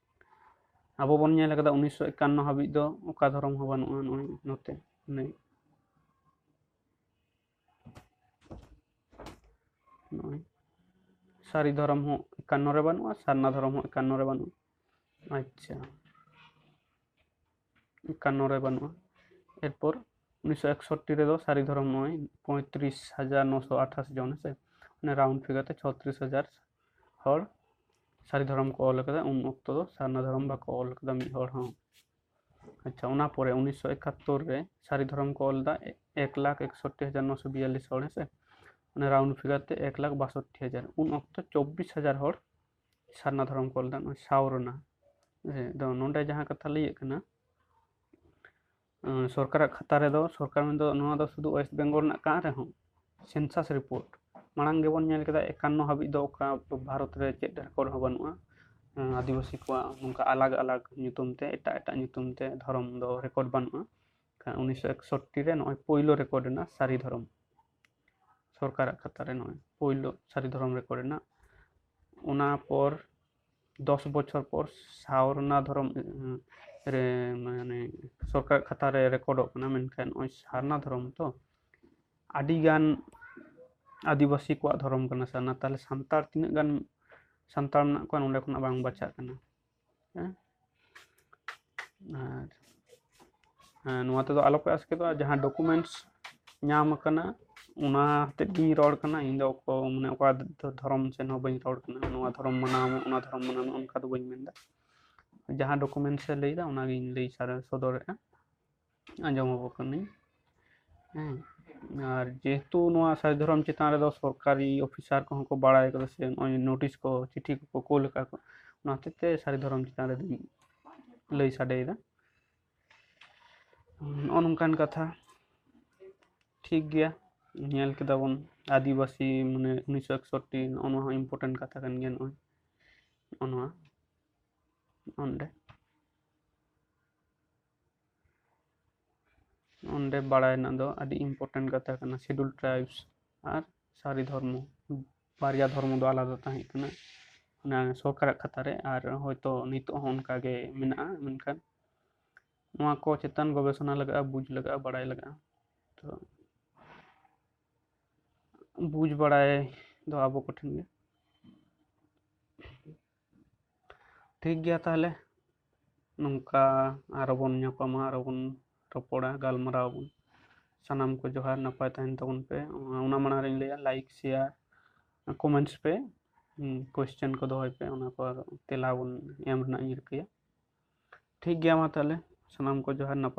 ᱟᱵᱚ ᱵᱚᱱ ᱧᱮᱞ ᱠᱟᱫᱟ ᱩᱱᱤᱥᱥᱚ ᱮᱠᱟᱱᱱᱚ ᱦᱟᱹᱵᱤᱡ ᱫᱚ ᱚᱠᱟ ᱫᱷᱚᱨᱚᱢ ᱦᱚᱸ ᱵᱟᱹᱱᱩᱜᱼᱟ᱾ ᱱᱚᱜᱼᱚᱭ ᱱᱚᱛᱮ ᱱᱩᱭ, ᱱᱚᱜᱼᱚᱭ ᱥᱟᱹᱨᱤ ᱫᱷᱚᱨᱚᱢ ᱦᱚᱸ ᱮᱠᱟᱱᱱᱚ ᱨᱮ ᱵᱟᱹᱱᱩᱜᱼᱟ, ᱥᱟᱨᱱᱟ ᱫᱷᱚᱨᱚᱢ ᱦᱚᱸ ᱮᱠᱟᱱᱱᱚ ᱨᱮ ᱵᱟᱹᱱᱩᱜᱼᱟ᱾ ᱟᱪᱪᱷᱟ, ᱮᱠᱟᱱᱱᱚ ᱨᱮ ᱵᱟᱹᱱᱩᱜᱼᱟ᱾ ᱮᱨᱯᱚᱨ ᱩᱱᱤᱥᱥᱚ ᱮᱠᱥᱚᱴᱴᱤ ᱨᱮᱫᱚ ᱥᱟᱹᱨᱤ ᱫᱷᱚᱨᱚᱢ ᱱᱚᱜᱼᱚᱭ ᱯᱚᱸᱭᱛᱨᱤᱥ ᱦᱟᱡᱟᱨ ᱱᱚᱥᱚ ᱟᱴᱷᱟᱥ ᱡᱚᱱ, ᱦᱮᱸᱥᱮ, ᱢᱟᱱᱮ round figure ᱛᱮ ᱪᱷᱚᱛᱨᱤᱥ ᱦᱟᱡᱟᱨ ᱦᱚᱲ ᱥᱟᱹᱨᱤ ᱫᱷᱚᱨᱚᱢ ᱠᱚ ᱚᱞ ᱠᱟᱫᱟ᱾ ᱩᱱ ᱚᱠᱛᱚ ᱫᱚ ᱥᱟᱨᱱᱟ ᱫᱷᱚᱨᱚᱢ ᱵᱟᱠᱚ ᱚᱞ ᱠᱟᱫᱟ ᱢᱤᱫ ᱦᱚᱲ ᱦᱚᱸ᱾ ᱟᱪᱪᱷᱟ, ᱚᱱᱟ ᱯᱚᱨᱮ ᱩᱱᱤᱥᱥᱚ ᱮᱠᱟᱛᱛᱳᱨ ᱨᱮ ᱥᱟᱹᱨᱤ ᱫᱷᱚᱨᱚᱢ ᱠᱚ ᱚᱞ ᱮᱫᱟ ᱮᱠ ᱞᱟᱠᱷ ᱮᱠᱥᱚᱴᱴᱤ ᱦᱟᱡᱟᱨ ᱱᱚᱥᱚ ᱵᱤᱭᱟᱞᱞᱤᱥ ᱦᱚᱲ, ᱦᱮᱸᱥᱮ, ᱢᱟᱱᱮ round figure ᱛᱮ ᱮᱠ ᱞᱟᱠᱷ ᱵᱟᱥᱚᱴᱴᱤ ᱦᱟᱡᱟᱨ᱾ ᱩᱱ ᱚᱠᱛᱚ ᱪᱚᱵᱵᱤᱥ ᱦᱟᱡᱟᱨ ᱦᱚᱲ ᱥᱟᱨᱱᱟ ᱫᱷᱚᱨᱚᱢ ᱠᱚ ᱚᱞ ᱮᱫᱟ, ᱱᱚᱜᱼᱚᱭ ᱥᱟᱣᱨᱱᱟ᱾ ᱦᱮᱸ, ᱟᱫᱚ ᱱᱚᱰᱮ ᱡᱟᱦᱟᱸ ᱠᱟᱛᱷᱟ ᱞᱟᱹᱭᱟᱹᱜ ᱠᱟᱱᱟ, ᱮᱸ, ᱥᱚᱨᱠᱟᱨᱟᱜ ᱠᱷᱟᱛᱟ ᱨᱮᱫᱚ, ᱥᱚᱨᱠᱟᱨ ᱢᱮᱱᱫᱚ ᱱᱚᱣᱟ ᱫᱚ ᱥᱩᱫᱷᱩ West Bengal ᱨᱮᱱᱟᱜ ᱠᱟᱱ ᱨᱮᱦᱚᱸ, census report ᱢᱟᱲᱟᱝ ᱜᱮᱵᱚᱱ ᱧᱮᱞ ᱠᱮᱫᱟ, ᱮᱠᱟᱱᱱᱚ ᱦᱟᱹᱵᱤᱡ ᱫᱚ ᱚᱠᱟ ᱵᱷᱟᱨᱚᱛ ᱨᱮ ᱪᱮᱫ record ᱦᱚᱸ ᱵᱟᱹᱱᱩᱜᱼᱟ᱾ ᱮᱸ, ᱟᱹᱫᱤᱵᱟᱹᱥᱤ ᱠᱚᱣᱟᱜ ᱱᱚᱝᱠᱟ ᱟᱞᱟᱜᱽ ᱟᱞᱟᱜᱽ ᱧᱩᱛᱩᱢ ᱛᱮ, ᱮᱴᱟᱜ ᱮᱴᱟᱜ ᱧᱩᱛᱩᱢ ᱛᱮ ᱫᱷᱚᱨᱚᱢ ᱫᱚ record ᱵᱟᱹᱱᱩᱜᱼᱟ᱾ ᱠᱷᱟᱱ ᱩᱱᱤᱥᱥᱚ ᱮᱠᱥᱚᱴᱴᱤ ᱨᱮ ᱱᱚᱜᱼᱚᱭ ᱯᱳᱭᱞᱳ record ᱮᱱᱟ ᱥᱟᱹᱨᱤ ᱫᱷᱚᱨᱚᱢ ᱥᱚᱨᱠᱟᱨᱟᱜ ᱠᱷᱟᱛᱟ ᱨᱮ, ᱱᱚᱜᱼᱚᱭ ᱯᱳᱭᱞᱳ ᱥᱟᱹᱨᱤ ᱫᱷᱚᱨᱚᱢ record ᱮᱱᱟ᱾ ᱚᱱᱟ ᱯᱚᱨ ᱫᱚᱥ ᱵᱚᱪᱷᱚᱨ ᱯᱚᱨ ᱥᱟᱣᱨᱱᱟ ᱫᱷᱚᱨᱚᱢ, ᱮᱸ, ᱨᱮ, ᱢᱟᱱᱮ, ᱥᱚᱨᱠᱟᱨᱟᱜ ᱠᱷᱟᱛᱟ ᱨᱮ recordᱚᱜ ᱠᱟᱱᱟ᱾ ᱢᱮᱱᱠᱷᱟᱱ ᱱᱚᱜᱼᱚᱭ ᱥᱟᱨᱱᱟ ᱫᱷᱚᱨᱚᱢ ᱛᱚ ᱟᱹᱰᱤ ᱜᱟᱱ ᱟᱹᱫᱤᱵᱟᱹᱥᱤ ᱠᱚᱣᱟᱜ ᱫᱷᱚᱨᱚᱢ ᱠᱟᱱᱟ ᱥᱟᱨᱱᱟ᱾ ᱛᱟᱦᱞᱮ ᱥᱟᱱᱛᱟᱲ ᱛᱤᱱᱟᱹᱜ ᱜᱟᱱ ᱥᱟᱱᱛᱟᱲ ᱢᱮᱱᱟᱜ ᱠᱚᱣᱟ, ᱱᱚᱸᱰᱮ ᱠᱷᱚᱱᱟᱜ ᱵᱟᱝ ᱵᱟᱪᱷᱟᱜ ᱠᱟᱱᱟ᱾ ᱦᱮᱸ? ᱟᱨ, ᱦᱮᱸ, ᱱᱚᱣᱟ ᱛᱮᱫᱚ ᱟᱞᱚᱯᱮ ᱟᱥᱠᱮᱛᱚᱜᱼᱟ, ᱡᱟᱦᱟᱸ documents ᱧᱟᱢ ᱟᱠᱟᱱᱟ, ᱚᱱᱟ ᱦᱚᱛᱮᱫ ᱜᱤᱧ ᱨᱚᱲ ᱠᱟᱱᱟ᱾ ᱤᱧ ᱫᱚ ᱚᱠᱚ-, ᱢᱟᱱᱮ, ᱚᱠᱟ ᱫᱷᱚᱨᱚᱢ ᱥᱮᱫ ᱦᱚᱸ ᱵᱟᱹᱧ ᱨᱚᱲ ᱠᱟᱱᱟ, ᱱᱚᱣᱟ ᱫᱷᱚᱨᱚᱢ ᱢᱟᱱᱟᱣ ᱢᱮ, ᱚᱱᱟ ᱫᱷᱚᱨᱚᱢ ᱢᱟᱱᱟᱣ ᱢᱮ, ᱚᱱᱠᱟ ᱫᱚ ᱵᱟᱹᱧ ᱢᱮᱱᱫᱟ᱾ ᱡᱟᱦᱟᱸ documents ᱮ ᱞᱟᱹᱭᱫᱟ, ᱚᱱᱟᱜᱤᱧ ᱞᱟᱹᱭ ᱥᱟᱨ-, ᱥᱚᱫᱚᱨᱮᱫᱼᱟ᱾ ᱟᱸᱡᱚᱢ ᱟᱵᱚ ᱠᱟᱹᱱᱟᱹᱧ᱾ ᱦᱮᱸ, ᱟᱨ ᱡᱮᱦᱮᱛᱩ ᱱᱚᱣᱟ ᱥᱟᱹᱨᱤ ᱫᱷᱚᱨᱚᱢ ᱪᱮᱛᱟᱱ ᱨᱮᱫᱚ ᱥᱚᱨᱠᱟᱨᱤ officer ᱠᱚᱦᱚᱸ ᱠᱚ ᱵᱟᱲᱟᱭ ᱠᱟᱫᱟ, ᱥᱮ ᱱᱚᱜᱼᱚᱭ notice ᱠᱚ, ᱪᱤᱴᱷᱤ ᱠᱚᱠᱚ ᱠᱳᱞ ᱟᱠᱟᱫ ᱠᱚ, ᱚᱱᱟ ᱦᱚᱛᱮᱡ ᱛᱮ ᱥᱟᱹᱨᱤ ᱫᱷᱚᱨᱚᱢ ᱪᱮᱛᱟᱱ ᱨᱮ ᱫᱚᱧ ᱞᱟᱹᱭ ᱥᱟᱰᱮᱭᱮᱫᱟ᱾ ᱱᱚᱜᱼᱚ ᱱᱚᱝᱠᱟᱱ ᱠᱟᱛᱷᱟ᱾ ᱴᱷᱤᱠ ᱜᱮᱭᱟ, ᱧᱮᱞ ᱠᱮᱫᱟ ᱵᱚᱱ ᱟᱹᱫᱤᱵᱟᱹᱥᱤ, ᱢᱟᱱᱮ ᱩᱱᱤᱥᱥᱚ ᱮᱠᱥᱚᱴᱴᱤ, ᱱᱚᱜᱼᱚ ᱱᱚᱣᱟ ᱦᱚᱸ important ᱠᱟᱛᱷᱟ ᱠᱟᱱ ᱜᱮᱭᱟ᱾ ᱱᱚᱜᱼᱚᱭ ᱱᱚᱜᱼᱚ ᱱᱚᱣᱟ ᱚᱸᱰᱮ ᱚᱸᱰᱮ ᱵᱟᱲᱟᱭ ᱨᱮᱱᱟᱜ ᱫᱚ ᱟᱹᱰᱤ important ᱠᱟᱛᱷᱟ ᱠᱟᱱᱟ᱾ Scheduled Tribes ᱟᱨ ᱥᱟᱹᱨᱤ ᱫᱷᱚᱨᱢᱚ, ᱵᱟᱨᱭᱟ ᱫᱷᱚᱨᱢᱚ ᱫᱚ ᱟᱞᱟᱫᱟ ᱛᱟᱦᱮᱸ ᱠᱟᱱᱟ ᱚᱱᱟ ᱥᱚᱨᱠᱟᱨᱟᱜ ᱠᱟᱛᱷᱟ ᱨᱮ, ᱟᱨ ᱦᱚᱭᱛᱳ ᱱᱤᱛᱚᱜ ᱦᱚᱸ ᱚᱱᱠᱟ ᱜᱮ ᱢᱮᱱᱟᱜᱼᱟ᱾ ᱢᱮᱱᱠᱷᱟᱱ ᱱᱚᱣᱟ ᱠᱚ ᱪᱮᱛᱟᱱ ᱜᱚᱵᱮᱥᱚᱱᱟ ᱞᱟᱜᱟᱜᱼᱟ, ᱵᱩᱡᱽ ᱞᱟᱜᱟᱜᱼᱟ, ᱵᱟᱲᱟᱭ ᱞᱟᱜᱟᱜᱼᱟ᱾ ᱛᱚ ᱵᱩᱡᱽ ᱵᱟᱲᱟᱭ ᱫᱚ ᱟᱵᱚ ᱠᱚᱴᱷᱮᱱ ᱜᱮ᱾ ᱴᱷᱤᱠ ᱜᱮᱭᱟ, ᱛᱟᱦᱚᱞᱮ ᱱᱚᱝᱠᱟ ᱟᱨᱚ ᱵᱚᱱ ᱧᱟᱯᱟᱢᱟ, ᱟᱨᱚ ᱵᱚᱱ ᱨᱚᱯᱚᱲᱟ, ᱜᱟᱞᱢᱟᱨᱟᱣ ᱟᱵᱚᱱ᱾ ᱥᱟᱱᱟᱢ ᱠᱚ ᱡᱚᱦᱟᱨ, ᱱᱟᱯᱟᱭ ᱛᱟᱦᱮᱱ ᱛᱟᱵᱚᱱ ᱯᱮ᱾ ᱚᱱᱟ ᱢᱟᱲᱟᱝ ᱨᱤᱧ ᱞᱟᱹᱭᱟ, like, share, comments ᱯᱮ, ᱦᱩᱸ, question ᱠᱚ ᱫᱚᱦᱚᱭ ᱯᱮ, ᱚᱱᱟ ᱠᱚ ᱟᱨ ᱛᱮᱞᱟ ᱵᱚᱱ ᱮᱢ ᱨᱮᱱᱟᱜ ᱤᱧ ᱨᱤᱠᱟᱹᱭᱟ᱾ ᱴᱷᱤᱠ ᱜᱮᱭᱟ, ᱢᱟ ᱛᱟᱦᱚᱞᱮ ᱥᱟᱱᱟᱢ ᱠᱚ ᱡᱚᱦᱟᱨ, ᱱᱟᱯᱟᱭ